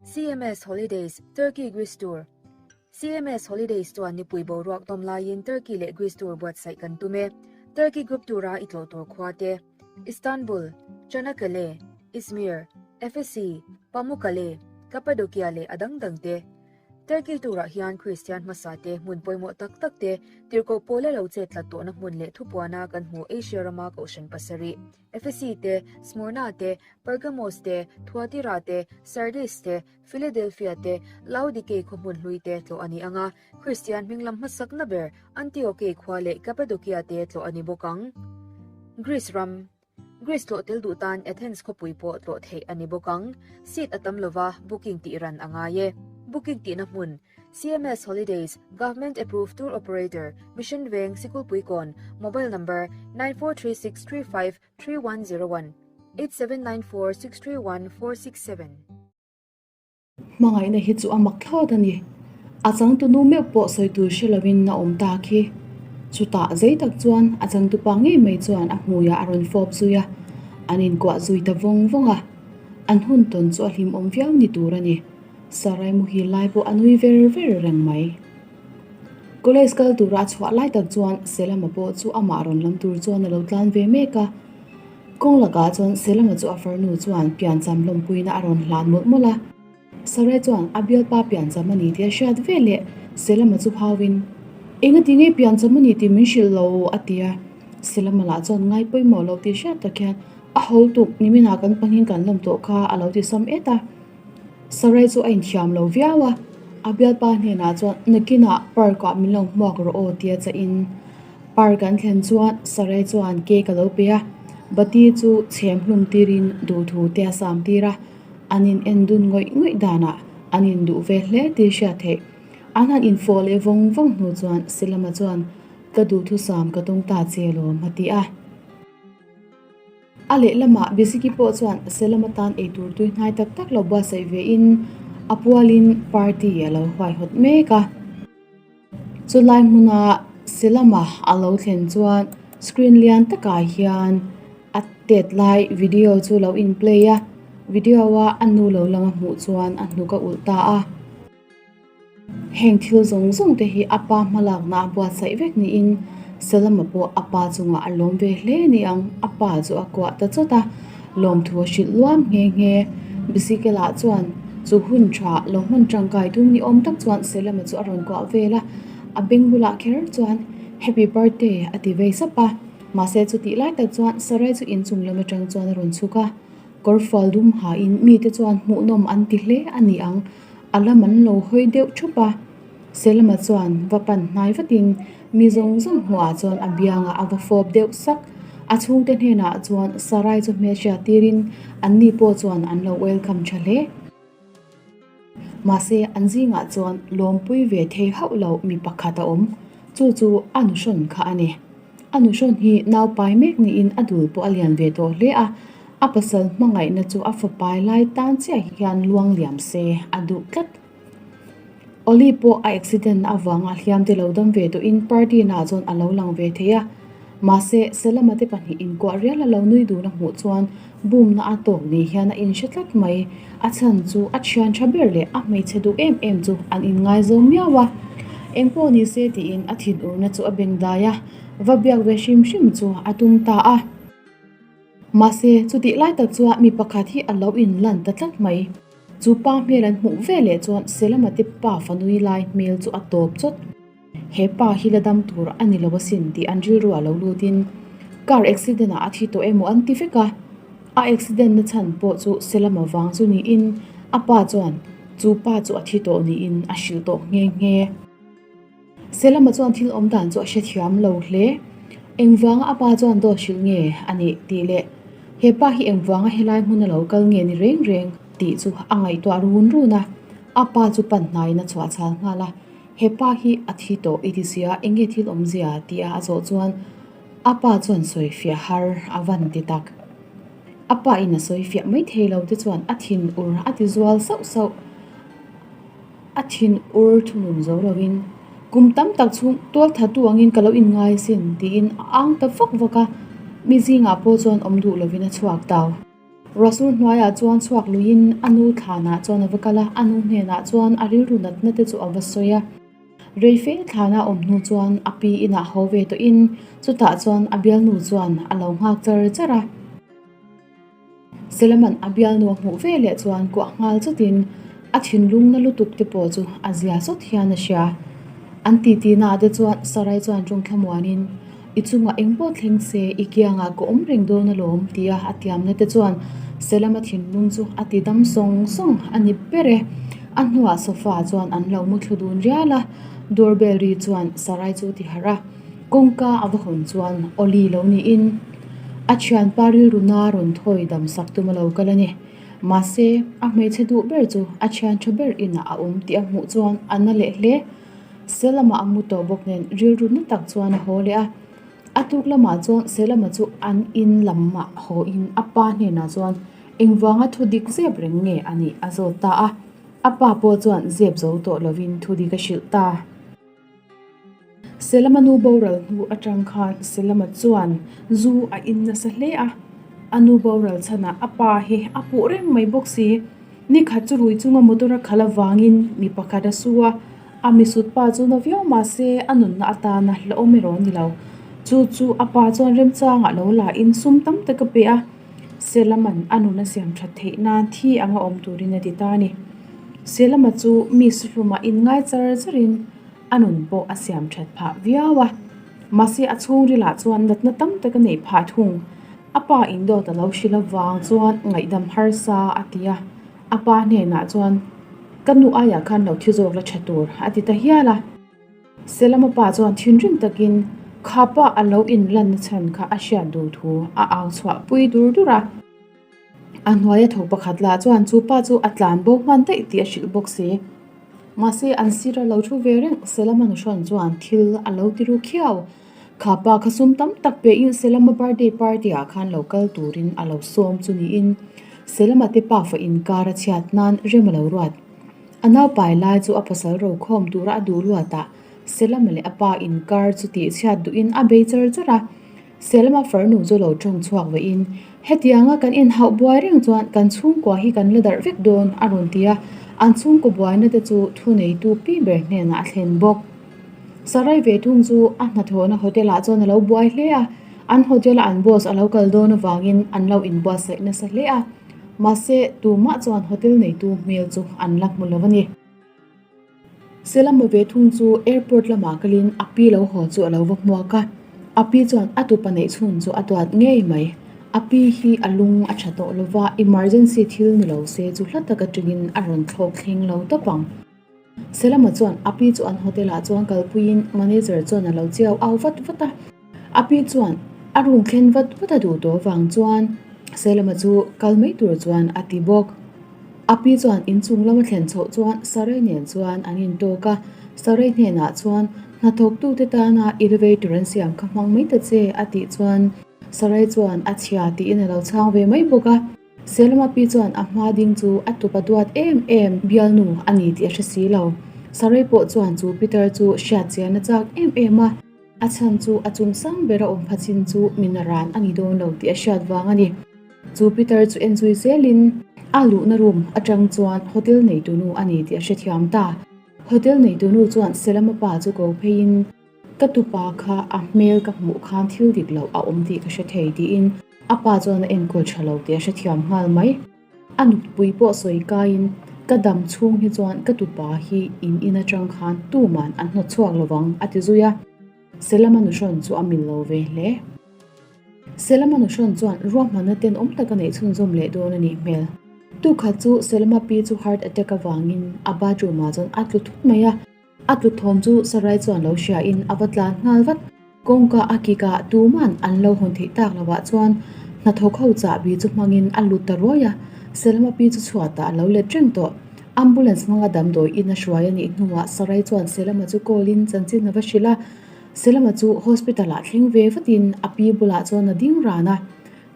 CMS Holidays, Turkey Greece Tour CMS Holidays chuan nipui boruak dawm laiin Turkey leh Greece tour buatsaih kan tum e. Turkey Group Tour-a i tlawh tur khua te, Istanbul, Çanakkale, Izmir, Efesi, Pamukkale, Cappadocia leh a dang dang te. Turkey turah hian Kristian hmasa te hmun pawimawh tak tak te, tirhkoh pawla lo chet tlat tawhna hmun leh thupuana kan hmuh Asia rama kohhran pasarih, Efesi te, Smyrna te, Pergamos te, Thuatira te, Sardis te, Philadelphia te, Laodikei khaw hmun hlui te tlawh a ni ang a, Kristian hming lam hmasakna ber Antiokei khua leh Cappadocia te tlawh a ni bawk ang. Greece ram. Greece tlawh tel duh tan Athens khawpui pawh tlawh theih a ni bawk ang. Seat a tam lova, booking tih ran a ngai e. Booking tihna hmun, CMS Holidays, Government Approved Tour Operator, Mission Veng, Sikulpuikawn, Mobile Number, 9436353101, 8794631467. Hmangaihna hi chu a mak thlawt a ni. A changtunu meuh pawh sawi tur hre lovin a awm ta khi. Chutah zei tak chuan a changtupa ngei mai chuan a hmuiah a rawn fawp zui a, an inkuah zui ta vawng vawng a. An hun tawn chu a hlimawm viau ni tur a ni. Sarai muhil lai pawh a nui ver ver reng mai. College kal tura a chhuah lai tak chuan Selama pawh chu amah rawn lam tur chuan a lo tlan ve mek a. Kawng lakah chuan Selama chu a farnu chuan piancham lawmpuina a rawn hlan mawlh mawlh a. Sarai chuan a bialpa piancham a ni tih a hriat ve leh Selama chu phauin, Engati nge piancham a ni tih min hrilh lo? a ti a. Selama lah chuan ngai pawimawh lo tih hriat tak hian a ho tuk, niminah kan pangin kan lawm tawh kha a lo ti sam et a. Sarai chu a inthiam lo viau a, a bialpa hnenah chuan nakinah park ah min lo hmuak rawh aw tia chahin park an thlen chuan Sarai chuan cake a lo pe a, bati chu chhem hlum tirin duhthu te a sam tir a, an in en dun ngawih ngawih danah an induh ve hle tih hriat theih. An han infawh leh vawng vawng hnu chuan Silama chuan ka duhthusam ka tum ta che lawm a ti a. A lehlamah Bisiki pawh chuan Selam atan eitur tui hnai tak tak lo buatsaih ve in a pualin party a lo huaihawt mek a. Chulai hmuna Selama a lo thlen chuan screen lian takah hian a tet lai video chu lo in play a, video a a nu lo lang a hmuh chuan a hnuk a ulh ta a. Heng thil zawng zawng te hi a pa hmalakna a buatsaih vek niin Salama pawh a pa chungah a lawm ve hle ni ang, a pa chu a kuah ta chawt a, lawmthu a hrilh luam nghe nghe. Bicycle ah chuan chu hun tha lo hman tangkai tum ni awm tak chuan Salama chu a rawn kuah vel a, a beng bulah kher chuan Happy birthday a ti vei sap a, mahse chutih lai tak chuan Sarai chu inchung lam atang chuan a rawn chhuk a, kawrfual dum hain mite chuan hmuhnawm an ti hle a ni ang. A lam an lo hawi deuh thup a, Selma chuan va pan hnai vatin mi zawng zawng hmuhah chuan a biangah a va fawp deuh sak. A chhungte hnenah chuan Sarai chu hmelhriat tirin anni pawh chuan an lo welcome tha hle. Mahse an zingah chuan lawmpui ve thei hauh lo mi pakhat a awm, chu chu a nuhrawn kha a ni. A nuhrawn hi naupai mek niin a dul pawh a lian ve tawh hle a, a pasal hmangaihna chu a fapai lai tan chiah hian luang liam se a duh tlat. Oli pawh a accident avanga hliam te lo dam ve tawhin party naah chuan a lo lang ve thei a, mahse Selama te pahnih inkuah rial a lo nui dun a hmuh chuan bumna a tawk ni hian a inhre tlat mai. A chhan chu a thian tha ber leh a hmeichhe duh em em chu an inngaizawm miau a. Engpawh ni se tiin a thinurna chu a beng dai a, va biak ve hrim hrim chu a tum ta a. Mahse, chutih lai tak chuan mi pakhat hi a lo inlan ta tlat mai. Chu pa hmel an hmuh ve leh chuan Selamate pa fanui lai hmel chu a tawp chawt. He pa hi la dam tur a ni lo asin tih an rilru ah lo lutin car accident ah a thi tawh emaw an ti vek a, a accident na chhan pawh chu Selama vang chu niin a pa chuan chu pa chu a thi tawh niin a hrilh tawh nghe nghe. Selama chuan thil awm dan chu a hrethiam lo hle. Engvanga a pa chuan dawt hrilh nge a nih tih leh he pa hi engvanga helai hmun a lo kal nge ni reng reng tih chu a ngaihtuah run run a, a pa chu pan hnaiin a chhuah chhal nghal a. He pa hi a thi tawh i ti sia, eng nge thil awmzia tih a a zawh chuan a pa chuan sawi fiah har a van ti tak. A pa in a sawi fiah mai thei lo te chuan a thin ur a ti zual sauh sauh. A thin ur thunun zo lovin kum tam tak chhung tual that tu angin ka lo inngai asin tiin a ang ta vak vak a, mi zingah pawh chuan awm duh lovin a chhuak tau. Ruahsur hnuaiah chuan chhuak luiin a nu thlanah chuan a va kal a, a nu hnenah chuan a rilru natna te chu a va sawi a. Rei fe thlana awm hnu chuan a pi inah haw ve tawhin chutah chuan a bialnu chuan a lo nghak char char a. Selaman a bialnu a hmuh ve leh chuan kuah nghal chutin a thinlung na lutuk te pawh chu a zia sawt hian a hria. An titi naah te chuan Sarai chuan tawngthlamuanin, I chungah eng pawh thleng se i kiangah ka awm reng dawn alawm tia a tiamna te chuan Selama thinlung chu a ti dam sawng sawng a ni ber e. A hnuah sofa ah chuan an lo mu thlu dun rial a, doorbell ri chuan Sarai chu ti harh a. Kawngka a va hawn chuan Oli lo niin a thianpa rilru na rawn thawi dam sak tum a lo kal a ni. Mahse, a hmeichhe duh ber chu a thian tha ber inah a awm tih a hmuh chuan a na leh hle. Selama a mu tawh bawk nen rilru na tak chuan a haw leh a. A tuk lamah chuan Selama chu an in lamah haw in a pa hnenah chuan engvanga thu dik zep reng nge a nih a zawt ta a. A pa pawh chuan zep zo tawh lovin thu dik a hrilh ta. Selama nu boral hnu atang khan Selama chuan zu a in nasa hle a, a nu boral chhanah a pa hi a puh reng mai bawk si. Ni khat chu rui chunga motor a khalh avangin mi pakhat a su a, a misut pa chu na viau mah se a nunna atana hlauhawm erawh a ni lo. Chu chu a pa chuan remchangah lo la in sum tam tak a pe a, Selama'n a nun a siam that theih nan thi anga awm turin a ti ta a ni. Selama chu mi suhlumah inngai char charin a nun pawh a siam that phah viau a, mahse a chhungrilah chuan natna tam tak a neih phah thung. A pa indawt a lo hrilh avang chuan ngaihdam harsa a ti a, a pa hnenah chuan Ka nu aiah khan lo thi zawk la tha tur a ti ta hial a. Selama pa chuan thinrim takin kha pa a lo inlanna chhan kha a hriat duh thu a au chhuah pui dur dur a. A hnuaia tho pakhat lah chuan chu pa chu a tlan bo hman daih tih a hrilh bawk si. Mahse an sir a lo thu ve reng Selama nuhrawn chuan thil a lo ti ru khiau. Kha pa kha sum tam tak pe in Selama birthday party ah khan lo kal turin a lo sawm chu niin Selama te pafa inkar a chhiat nan rem a lo ruat. A naupai lai chu a pasal rokhawm tura a duh luatah Selama leh a pa inkar chu tih chhiat duhin a bei char char a. Selma farnu chu lo tawng chhuak vahin, Hetianga kan inhauh buai reng chuan kan chhungkua hi kan la darh vek dawn, a rawn ti a, an chhungkaw buaina te chu thuneitu pi ber hnenah a thlen bawk. Sarai ve thung chu a hnathawhna hotel ah chuan a lo buai hle a, an hotel a an boss a lo kal dawn avangin an lo inbuatsaih nasa hle a, mahse tumah chuan hotel neitu hmel chu an la hmu lo a ni. Selama ve thung chu airport lamah kalin a pi lo haw chu a lo va hmuak a, a pi chuan a tupa neih chhun chu a duat ngei mai. A pi hi a lung a tha tawh lova, emergency thil ni lo se chu hla taka tangin a rawn thlawk thleng lo tawp ang. Selama chuan a pi chu an hotel ah chuan kalpuiin manager chuan a lo chiau au vat vat a. A pi chuan a room thlen vat vat a duh tawh avang chuan Selama chu kal mai tur chuan a ti bawk. A pi chuan inchung lama thlen chhoh chuan Sarai nen chuan an intawk a, Sarai hnenah chuan hnathawktute tana elevator an siam kha hmang mai ta che a tih chuan Sarai chuan a chhia tiin a lo chhang ve mai bawk a. Selma pi chuan a hma ding chu a tupa duat em em bialnu a ni tih a hre si lo. Sarai pawh chuan chu Peter chu hriat chian a chak em em a. A chhan chu a chung sang bera awm pha chin chu min a ran a ni dawn lo tih a hriat vang a ni. Chu Peter chu en zui zelin a luhna room atang chuan hotel neitunu a ni tih a hrethiam ta. Hotel neitunu chuan Selama pa chu ko pheiin ka tupa kha a hmel ka hmuh khan thil dik loh a awm tih ka hre thei tiin a pa chuan a enkawl tha lo tih a hrethiam nghal mai. A nupui pawh sawi kaiin, Ka dam chhung hi chuan ka tupa hi in in atang khan tuman an hnawt chhuak lovang, a ti zui a. Selama nuhrawn chu a mil lo ve hle. Selama nuhrawn chuan ruahmanna tenawm tak a neih chhunzawm leh dawn a nih hmel. Tukhat chu Selama pi chu heart attack avangin a bathroom ah chuan a tlu thut mai a. A tlu thawm chu Sarai chuan lo hria in a va tlan nghal vat. Kawngka a kik ah tuman an lo hawn theih tak lo ah chuan hnathawk ho chahbi chu hmangin a lut ta ruai a, Selma pi chu chhuatah a lo let reng tawh. Ambulance hmanga damdawi in a hruai a nih hnuah Sarai chuan Selma chu call in chanchin a va hrilh a, Selma chu hospital ah thleng ve vatin a pi bulah chuan a ding ran a.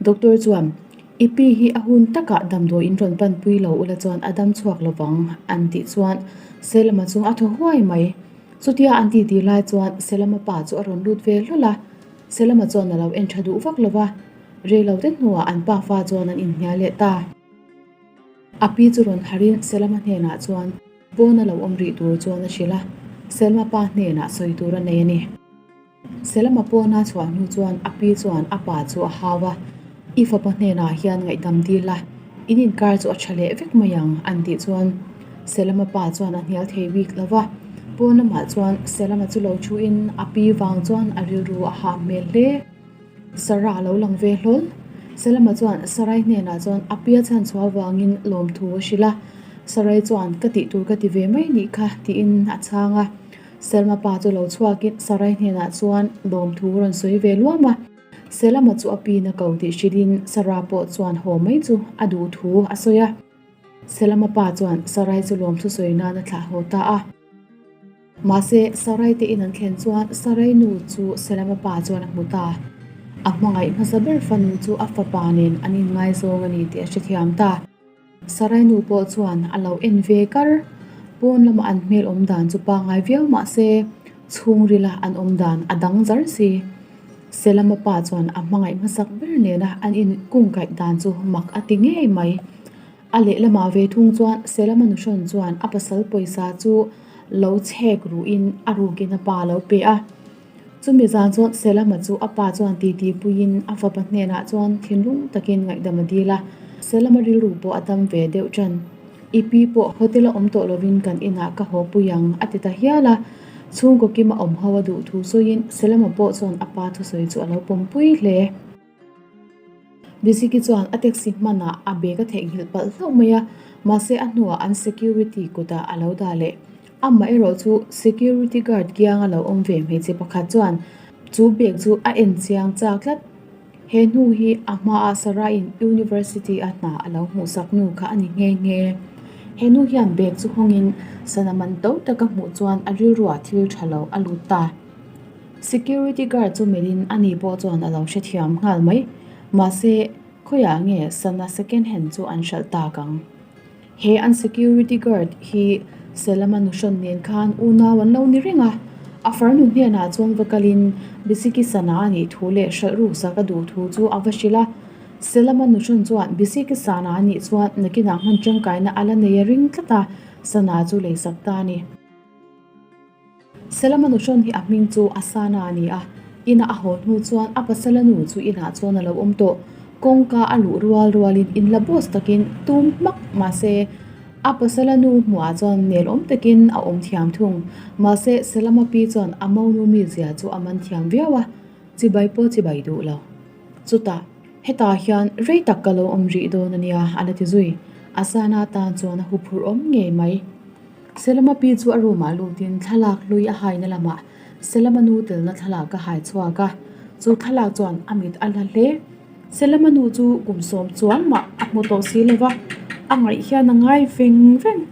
Doctor chuan, I pi hi a hun takah damdawi in rawn panpui lo ula chuan a dam chhuak lovang an tih chuan Selama chu a thaw huai mai. Chutia an titi lai chuan Selama pa chu a rawn lut ve hlawl a, Selama chuan a lo en tha duh vak lo va. Reilote hnuah an pafa chuan an inhnial leh ta. A pi chu rawn harhin Selama hnenah chuan pawn a lo awm rih tur chuan a hrilh a, Selma pa hnenah sawi tur a nei a ni. Selama pawna chhuah hnu chuan a pi chuan a pa chu a hau a, I fapa hnenah hian ngaihdam dil a, in inkar chu a tha leh vek mai ang an tih chuan Selama pa chuan a hnial thei bik lo va, pawn lamah chuan Selama chu lo thuin a pi vang chuan a rilru a hah hmel hle. Sarah a lo lang ve hlawl. Salama chuan Sarai hnenah chuan a pia chhan chhuah avangin lawmthu a hrilh a. Sarai chuan ka tih tur ka ti ve mai nih kha tiin a chhang a. Selma pa chu lo chhuakin Sarai hnenah chuan lawmthu rawn sawi ve luam a. Selama chu a pin a ko tih hrilhin Sarah pawh chuan haw mai chu a duh thu a sawi a. Selama pa chuan Sarai chu lawmthu sawi nan a thlah haw ta a. Mahse, Sarai te in an thlen chuan Sarai nu chu Selama pa chuan a hmu ta. A hmangaih hmasa ber fanu chu a fapa nen an inngaizawng a ni tih a hrethiam ta. Sarai nu pawh chuan a lo en ve kar. Pawn lama an hmel awm dan chu pangngai viau mahse, chhungrila an awm dan a dang zar si. Selama pa chuan a hmangaih hmasak ber nena an inkungkaih dan chu mak a ti ngei mai. A lehlamah ve thung chuan Selama nuhrawn chuan a pasal pawisa chu lo chhek ruhin a rukin a pa a lo pe a. Chumi zan chuan Selama chu a pa chuan titi puiin a fapa hnenah chuan thinlung takin ngaihdam a dil a. Selama rilru pawh a dam ve deuh ṭan. I pi pawh hotel a awm tawh lovin kan inah ka haw pui ang a ti ta hial a. Chhungkaw kima awm ho a duh thu sawiin Selama pawh chuan a pa thusawi chu a lo pawmpui hle. Biziki chuan a taxi hmanah a bag a theihnghilh palh hlauh mai a, mahse a hnuah an security kutah a lo dah leh. Amah erawh chu security guard kianga lo awm ve hmeichhe pakhat chuan chu bag chu a en chiang chak tlat. He hnu hi a hmaah Sarah-in university a hna a lo hmuhsak nu kha a ni nghe nghe. He nu hian bag chu hawngin sana man to taka hmuh chuan a rilruah thil tha lo a lut ta. Security guard chu melhin a ni pawh chuan a lo hrethiam nghal mai. Mahse, khawiah nge sana second hand chu an hralh tak ang? He an security guard hi Selama nuhrawn nen khan unau an lo ni reng a. A farnu hnenah chuan va kalin Bisiki sana a nih thu leh hralh ruksak a duh thu chu a va hrilh a. Selama nuhrawn chuan Bisiki sana a nih chuan nakinah hman tangkaina a la nei a ring tlat a, sana chu leisak ta a ni. Selama nuhrawn hi a hming chu Asana a ni a, ina a haw hnu chuan a pasala nu chu inah chuan a lo awm tawh. Kawngka a luh rual rualin inla boss takin tum hmak mahse a pasala nu hmuhah chuan nelawm takin a awm thiam thung. Mahse Selama pi chuan a monu mizia chu a man thiam viau a, chibai pawh chibai duh lo. Chutah hetah hian rei tak ka lo awm rih dawn a nia a la ti zui. Asana tan chuan a huphurh awm ngei mai. Selama pi chu a room ah lutin thlalak hlui a haina lamah Selama nu telna thlalak a hai chhuak a, chu thlalak chuan a mit a la hle. Selama nu chu kum sawm chuang mah a hmu tawh si lo va, a ngaih hian a ngai veng veng.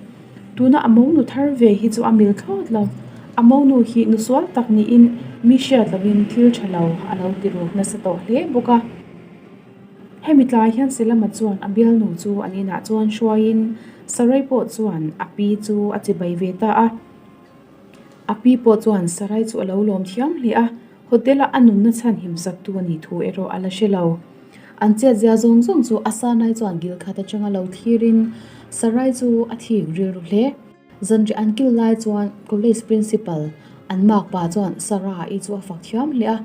Tuna a monu thar ve hi chu a mil thlawt lo. A monu hi nu sual tak niin mi hriat lovin thil tha lo a lo ti ruk nasa tawh hle bawk a. Hemi tlai hian Selama chuan a bialnu chu an inah chuan hruaiin Sarai pawh chuan a pi chu a chibai ve ta a. A pi pawh chuan Sarai chu a lo lawm thiam hle a, hotel a a nunna chhan himsaktu a nih thu erawh a la hre lo. An chetzia zawng zawng chu a Sanai chuan gil khat atanga lo thlirin Sarai chu a thik rilru hle. Zanriah an kil lai chuan college principal an makpa chuan Sarah-i chu a fak thiam hle a,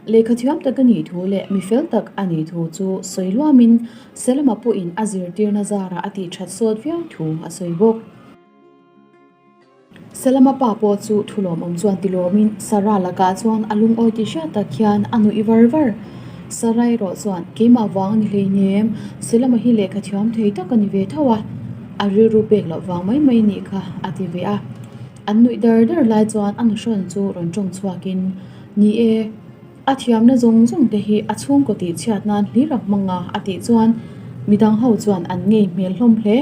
lehkha thiam tak a nih thu leh mi fel tak a nih thu chu sawi luamin Selama pawhin a zirtirna zarah a tih that sawt viau thu a sawi bawk. Selama pa pawh chu thu lawmawm chuan ti lawmin Sarah lakah chuan a lungawi tih hriat tak hian a nuih var var. Sarah erawh chuan keimah vang a ni hleinem, Selama hi lehkha thiam thei tak a ni ve tho a. A rilru pek loh vang mai mai nih kha a ti ve a. An nuih dar dar lai chuan a nuhrawn chu rawn tawng chhuakin, Ni e, a thiamna zawng zawng te hi a chhungkaw tih chhiat nan hlir a hmang a a tih chuan midang ho chuan an ngei hmel hlawm hle.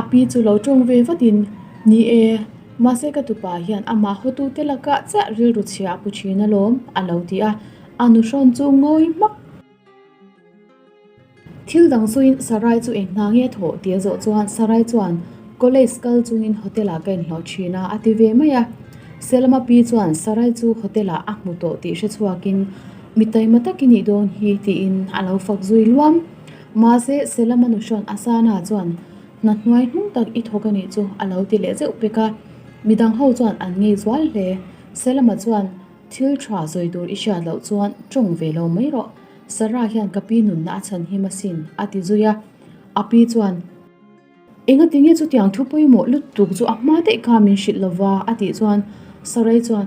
A pi chu lo tawng ve vatin, Ni e, mahse ka tupa hian amah hawtute lakah chiah rilru chhia a pu thin alawm a lo ti a, a nuhrawn chu ngawi hmak. Thil dang sawiin Sarai chu eng hna nge thawh tih a zawh chuan Sarai chuan College kal chungin hotel ah ka inhlawh thin a a ti ve mai a. Selama pi chuan Sarai chu hotel ah a hmu tawh tih hre chhuakin. Mi taima tak i nih dawn hi tiin a lo fak zui luam. Mahse, Selama nuhrawn Asana chuan hna hnuai hnung tak i thawk a nih chu a lo ti leh zeuh pek a. Midang ho chuan an ngei zual hle. Selama chuan thil tha sawi tur i hriat loh chuan tawng ve lo mai rawh. Sarah hian ka pi nunna a chhan him asin a ti zui a. A pi chuan. Engati nge chutiang thu pawimawh lutuk chu a hma daih kha min hrilh lova a tih chuan Sarai chuan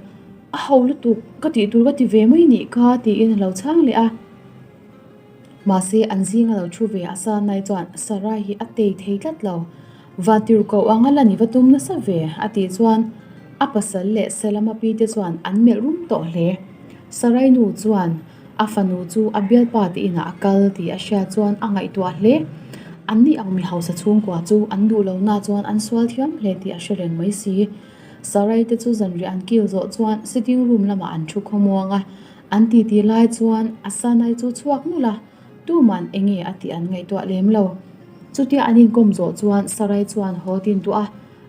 a ho lutuk ka tih tur ka ti ve mai nih kha tiin a lo chhang leh a. Mahse an zinga lo thu ve a Sanai chuan Sarai hi a tei thei tlat lo. Vantir koh anga la ni va tum nasa ve a tih chuan a pasal leh Selama pi te chuan an melh rum tawh hle. Sarai nu chuan A fanu chu a bialpa te inah a kal tih a hriat chuan a ngaihtuah hle. Anni ang mi hausa chhungkua chu an duh lohna chuan an sual thiam hle tih a hre reng mai si. Sarai te chu zanriah an kil zawh chuan sitting room lamah an thu khawmuang a, an titi lai chuan a sanai chu chhuak nulh a, tuman enge a tih an ngaihtuah lem lo. Chutia an inkawm zawh chuan Sarai chuan haw tin duh a,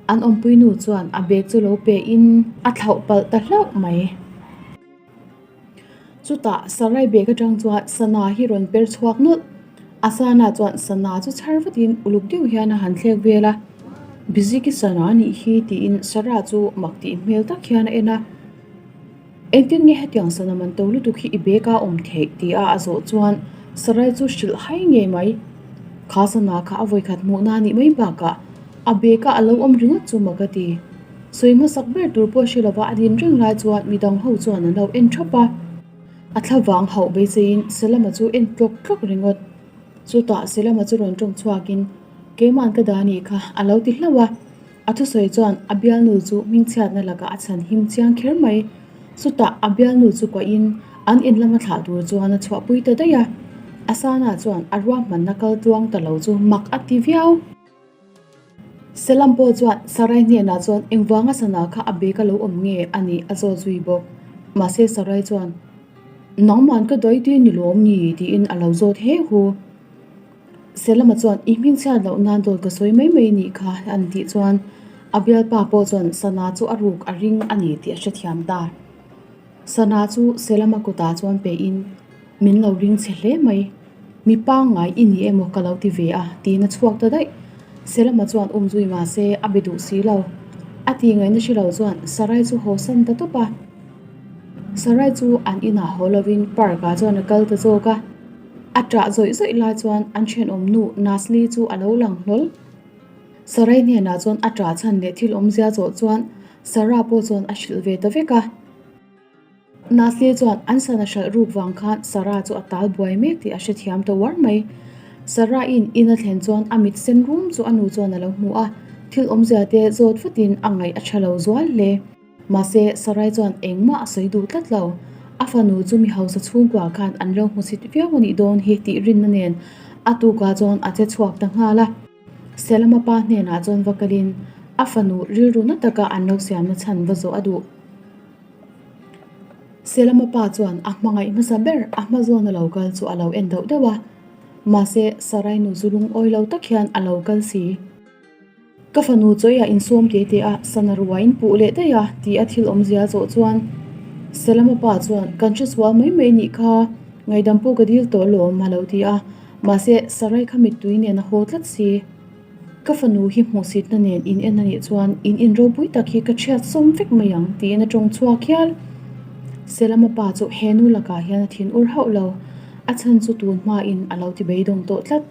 an awmpui nu chuan a bag chu lo pe in a thlauh palh ta hlauh mai. Chutah Sarai bag atang chuan sana hi rawn per chhuak nawlh. A sana chuan sana chu chhar vatin uluk deuh hian a han thlek vel a, Biziki sana a nih hi tiin Sarah chu mak tih hmel tak hian a en a. Engtin nge hetiang sana man to lutuk hi i bag a awm theih tia a zawh chuan Sarai chu hrilh hai ngei mai. Kha sana kha a vawikhat hmuhna a nih mai bakah a bag a alo awm ringawt chu mak a ti. Sawi hmasak ber tur pawh hre lova a din reng lai chuan midang ho chuan an lo en thap a. A thlavang hauh beiseiin Selama chu en tlawk tlawk ringawt. Chutah Selama chu rawn tawng chhuakin, Keima'n ka dah anih kha a lo ti hlauh a. A thusawi chuan a bialnu chu hmingchhiatna lakah a chhan him chiang kher mai. Chutah a bialnu chu kuahin an in lama thlah tur chuan a chhuahpui ta daih a. Asana chuan a ruahmanna kal tluang ta lo chu mak a ti viau. Selam pawh chuan Sarai hnenah chuan engvanga sana kha a bag a lo awm nge a nih a zawt zui bawk. Mahse Sarai chuan, Nangman ka dawi tih ni lawm ni? tiin a lo zawt he hu. Selama chuan, I hmingchhiat loh nan dawt ka sawi mai mai nih kha an tih chuan a bialpa pawh chuan sana chu a ruk a ring a ni tih a hrethiam ta. Sana chu Selama kutah chuan pehin, Min lo ring che hle mai. Mi pangngai i ni emaw ka lo ti ve a, tiin a chhuak ta daih. Selama chuan um zui mah se a be duh si lo. A ti ngaihna hre lo chuan Sarai chu haw san ta tawp a. Sarai chu an inah haw lovin park ah chuan a kal ta zawk a. A ṭah zawih zawih lai chuan an ṭhenawm nu Nasli chu a lo lang hlawl. Sarai hnenah chuan a ṭah chhan leh thil awmzia zawh chuan Sarah pawh chuan a hrilh ve ta vek a. Nasli chuan an sana hralh ruk vang khan Sarah chu a tal buai mek tih a hrethiam ta uar mai. Sarah-in in a thlen chuan a mit sen rum chu a nu chuan a lo hmu a, thil awmzia te zawt vatin a ngaih a tha lo zual hle. Mahse, Sarai chuan engmah a sawi duh tlat lo. A fanu chu mi hausa chhungkua khan an lo hmusit viau a nih dawn hi tih rinna nen a tukah chuan a che chhuak ta nghal a. Selama pa hnenah chuan va kalin a fanu rilru na taka an lo siamna chhan va zawh a duh. Selama pa chuan a hmangaih hmasa ber a hma zawn a lo kal chu a lo en deuh deuh a, mahse Sarai nu chu lungawi lo tak hian a lo kal si. Ka fanu chawi a insawm te te a, sana ruai in puh leh daih a tih a thil awmzia zawh chuan Selama pa chuan kan hresual mai mai nih kha, ngaihdam pawh ka dil tawh lawm a lo ti a, mahse Sarai kha mittui nen a haw tlat si. Ka fanu hi hmuhsitna nen in en a nih chuan in in ropui tak hi ka chhiat sawm vek mai ang tiin a tawng chhuak hial. Selama pa chu he nu lakah hian a thin ur hauh lo, a chhan chu tun hmain a lo ti beidawng tawh tlat.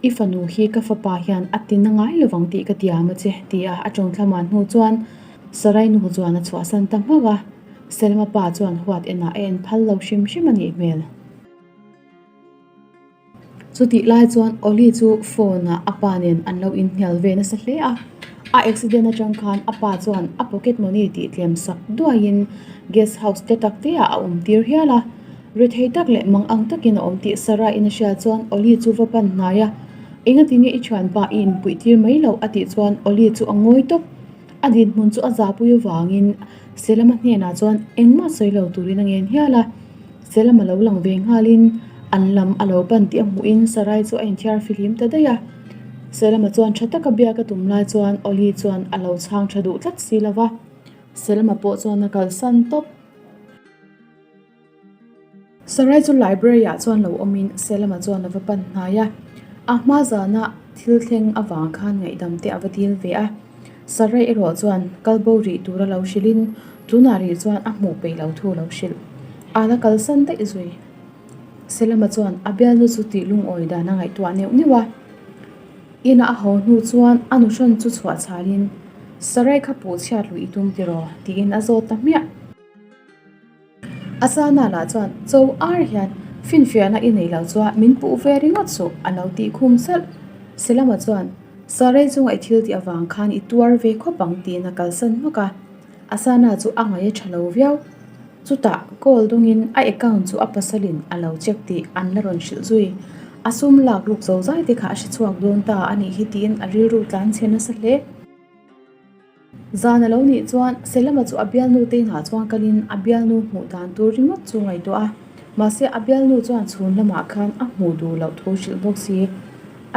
I fanu hi ka fapa hian a ti na ngai lovang tih ka tiam a che tia a tawng thlamuan hnu chuan Sarai nu chuan a chhuahsan ta hmak a, Selama pa chuan huat enah a en phal lo hrim hrim a nih hmel. Chutih lai chuan Oli chu phone ah a pa nen an lo inhnial ve nasa hle a, a accident atang khan a pa chuan a pocket money tih tlem sak duaiin guest house te tak te ah a awm tir hial a. Rethei tak leh mang ang takin a awm tih Sarah in a hriat chuan Oli chu va pan hnai a, Engatinge i thianpa i inpuih tir mai loh a tih chuan Oli chu a ngawi tawp. A dinhmun chu a zahpui avangin Selama hnenah chuan engmah sawi lo turin a ngen hial a. Selam a lo lang ve nghalin an lam a lo pan tih a hmuhin Sarai chu a inthiar fihlim ta daih a. Selama chuan tha taka biak a tum lai chuan Oli chuan a lo chhang tha duh tlat si lo va. Selama pawh chuan a kalsan tawp. Sarai chu library ah chuan lo awmin Selama chuan a va pan hnai a, a hma zana thil thleng avang khan ngaihdam te a va dil ve a. Sarai erawh chuan kal bo rih tura lo hrilhin tunah rih chuan a hmuh peih lo thu lo hrilh. A la kalsan daih zui. Selama chuan a bialnu chu tih lungawi dan a ngaihtuah neuh neuh a. Ina a haw hnu chuan a nuhrawn chu chhuah chhalin, Sarai kha puh chhiat luih i tum tiraw? tiin a zawt ta hmiah. Asana lah chuan cho ar hian finfiahna i nei lo chuan min puh ve ringawt suh a lo tih khum salh. Selama chuan Sarai chunga i thil tih avang khan i tuar ve khawp ang tiin a kalsan hmak a. Asana chu a ngaih a tha lo viau. Chutah call dawngin a account chu a pasalin a lo check tih an la rawn hrilh zui. A sum lak luk zo zai te kha a hre chhuak dawn ta a nih hi tiin a rilru tlan chhe nasa hle. Zan a lo nih chuan Selama chu a bialnu te inah chuan kalin a bialnu hmuh dan tur ringawt chu ngaihtuah a. Mahse a bialnu chuan chhun lamah khan a hmuh duh loh thu hrilh bawk si.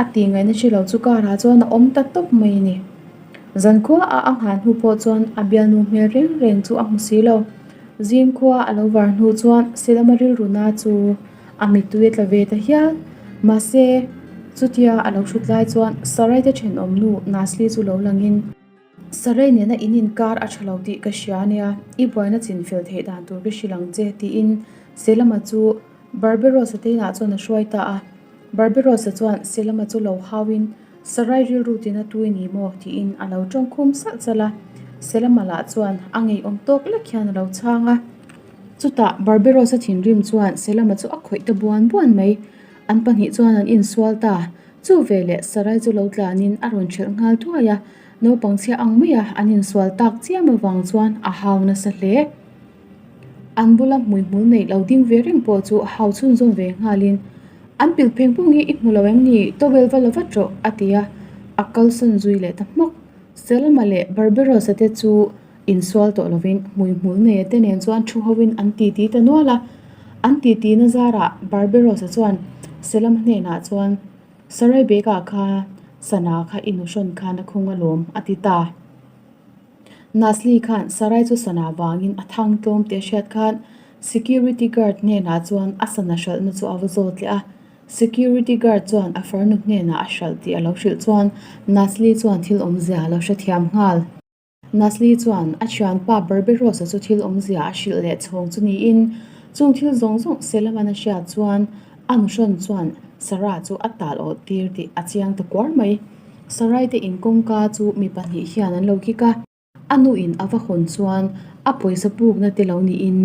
A tih ngaihna hre lo chu karah chuan a awm ta tawp mai a ni. Zankhua a a nghah hnu pawh chuan a bialnu hmel reng reng chu a hmu si lo. Zingkhua a lo var hnu chuan Selama rilru na chu a mittui a tla ve ta hial. Mahse, chutia a lo hrut lai chuan Sarai te thenawm nu Nasli chu lo langin, Sarai nena in inkar a tha lo tih ka hria ania, i buaina chinfel theih dan tur ka hrilh ang che, tiin Selama chu Barbarossa te inah chuan a hruai ta a. Barbarossa chuan Selama chu lo hauin, Sarai rilru tina tui ni maw? tiin a lo tawng khum salh salh a. Selama lah chuan a ngeiawm tawk lek hian a lo chhang a. Chutah Barbarossa thinrim chuan Selama chu a khawih ta buan buan mai. An pahnih chuan an insual ta. Chu veleh Sarai chu lo tlanin a rawn ṭhelh nghal thuai a. Naupang chhia ang maia an insual tak chiam avang chuan a hau nasa hle. An bula hmuihmul neih lo ding ve reng pawh chu hau chhunzawm ve nghalin, An pil pheng pung hi i hmu lo em ni? Towel va la vat rawh, a ti a, a kalsawn zui leh ta hmawk. Selma leh Barbarossa te chu insual tawh lovin hmuihmul neia te nen chuan thu hoin an titi ta nual a. An titi na zarah Barbarossa chuan Selma hnenah chuan, Sarai bag-ah kha sana kha i nuhrawn khan a khung alawm, a ti ta. Nasli khan Sarai chu sana vangin a thang tlawm tih a hriat khan security guard hnenah chuan a sana hralhna chu a va zawt leh a. Security guard chuan a farnu hnenah a hralh tih a lo hrilh chuan Nasli chuan thil awmzia a lo hrethiam nghal. Nasli chuan a thianpa Barbarossa chu thil awmzia a hrilh leh chhawng chu niin chung thil zawng zawng Selaman a hriat chuan a nuhrawn chuan Sarah chu a tal awh tir tih a chiang ta kuar mai. Sarai te in kawngka chu mi pahnih hian an lo kik a. A nu in a va hawn chuan a pawisa pukna te lo niin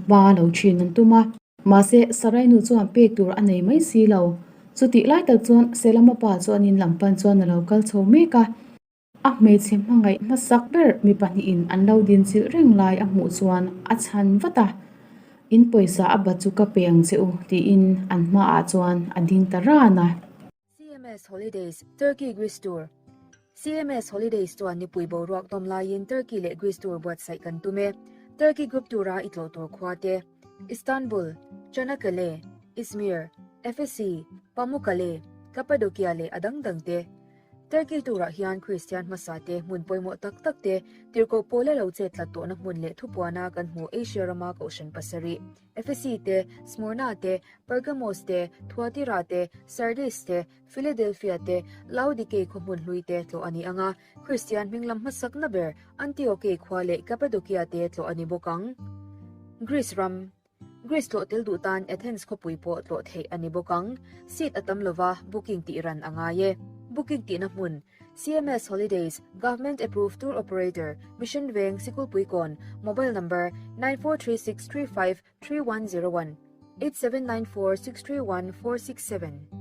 ba lo thin an tum a. Mahse, Sarai nu chuan pek tur a nei mai si lo. Chutih lai tak chuan Selama pa chu an in lam pan chuan a lo kal chho mek a. A hmeichhe hmangaih hmasak ber mi pahnihin an lo din chilh reng lai a hmuh chuan a chhan vat a, In pawisa a bat chu ka pe ang che u, tiin an hmaah chuan a ding ta ran a. CMS Holidays, Turkey Greece Tour CMS Holidays chuan nipui boruak nawm laiin Turkey leh Greece tour buatsaih kan tum e. Turkey Group Tour-a i tlawh tur khua te, Istanbul, Çanakkale, Izmir, Efesi, Pamukkale, Cappadocia leh a dang dang te. Turkey turah hian Kristian hmasa te hmun pawimawh tak tak te, tirhkoh pawla lo chet tlat tawhna hmun leh thupuana kan hmuh Asia rama kohhran pasarih, Efesi te, Smyrna te, Pergamos te, Thuatira te, Sardis te, Philadelphia te, Laodikei khaw hmun hlui te tlawh a ni ang a, Kristian hming lam hmasakna ber Antiokei khua leh Cappadocia te tlawh a ni bawk ang. Greece ram. Greece tlawh tel duh tan Athens khawpui pawh tlawh theih a ni bawk ang. Seat a tam lova, booking tih ran a ngai e. Booking tihna hmun, CMS Holidays, Government Approved Tour Operator, Mission Veng, Sikulpuikawn, Mobile Number, 9436353101, 8794631467.